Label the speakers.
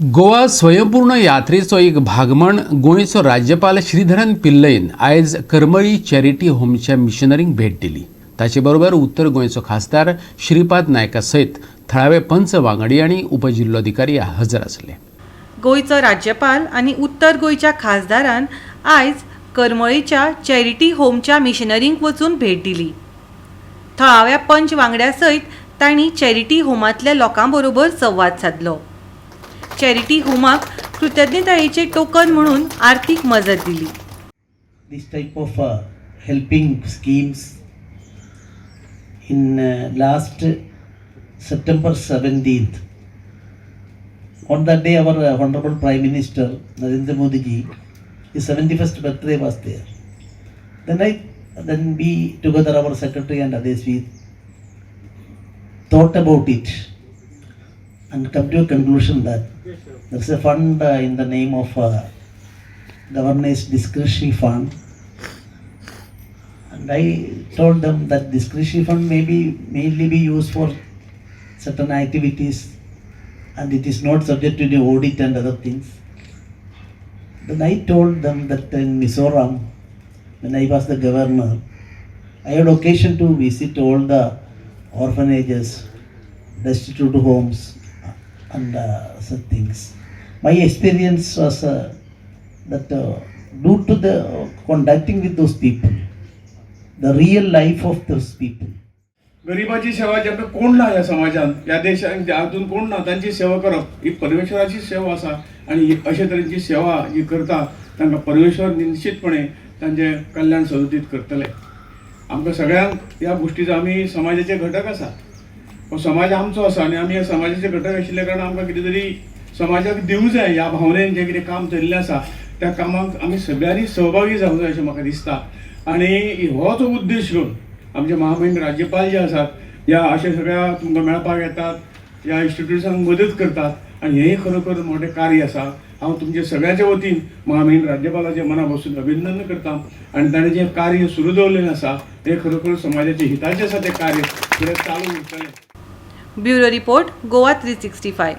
Speaker 1: गोवा स्वयंपूर्ण यात्रेचो एक भाग म्हण गोंयचो राज्यपाल श्रीधरन पिल्लईन आयज करमळी चॅरिटी होमच्या मिशनरींक भेट दिली. ताचे बरोबर उत्तर गोंयचो खासदार श्रीपाद नायका सयत थळावे पंच वांगडी आनी उपजिल्लोधिकारी हजर आसले.
Speaker 2: गोंयचो राज्यपाल आनी उत्तर गोंयच्या खासदारान आयज करमळीच्या चॅरिटी होमच्या मिशनरींक वचून भेट दिली. थळाव्या पंच वांगड्या सयत तांणी चॅरिटी होमांतल्या लोकां बरोबर संवाद सादलो. चॅरिटी होमाक कृतज्ञतायेचे टोकन म्हणून आर्थीक मजत दिली.
Speaker 3: This type of helping schemes in last September 17th. On that day, our Honorable Prime Minister Narendra Modi ji, his 71st birthday was there. Then we together, our secretary and others, we thought about it and come to a conclusion that there's a fund in the name of Governor's Discretionary Fund. And I told them that discretionary fund may be mainly be used for certain activities and it is not subject to the audit and other things. Then I told them that in Mizoram, when I was the governor, I had occasion to visit all the orphanages, destitute homes, and such things. My experience was that due to the contacting with those people, the real life of those people,
Speaker 4: गरिबाची सेवा जेन्ना कोण ना ह्या समाजान, ह्या देशान हातून कोण ना, तांची सेवा करप ही परमेश्वराची सेवा आसा आनी ही अशे तरेची सेवा जी करता तांकां परमेश्वर निश्चितपणे तांचें कल्याण सदोदीत करतले. आमकां सगळ्यांक ह्या गोश्टीचो, आमी समाजाचे घटक आसा, हो समाज आमचो आसा आनी आमी ह्या समाजाचे घटक आशिल्ल्या कारणान आमकां कितें तरी समाजाक दिवंक जाय ह्या भावनेन जें कितें काम चलिल्लें आसा, त्या कामाक आमी सगळ्यांनी सहभागी जावंक जाय अशें म्हाका दिसता. आनी हो जो उद्देश घेवन आमचे महामहीम राज्यपाल जे आसात, ह्या अशा सगळ्या तुमकां मेळपाक येतात, ह्या इन्स्टिट्यूट्सांक मदत करतात आनी हें खरोखर मोठें कार्य आसा. हांव तुमच्या सगळ्यांच्या वतीन महामहीम राज्यपालाचे मना पसून अभिनंदन करता आनी ताणें जें कार्य सुरू दवरलेलें आसा, तें खरोखर समाजाच्या हिताचें आसा. तें कार्य फुडें चालू उरतलें.
Speaker 2: Bureau report, Goa 365.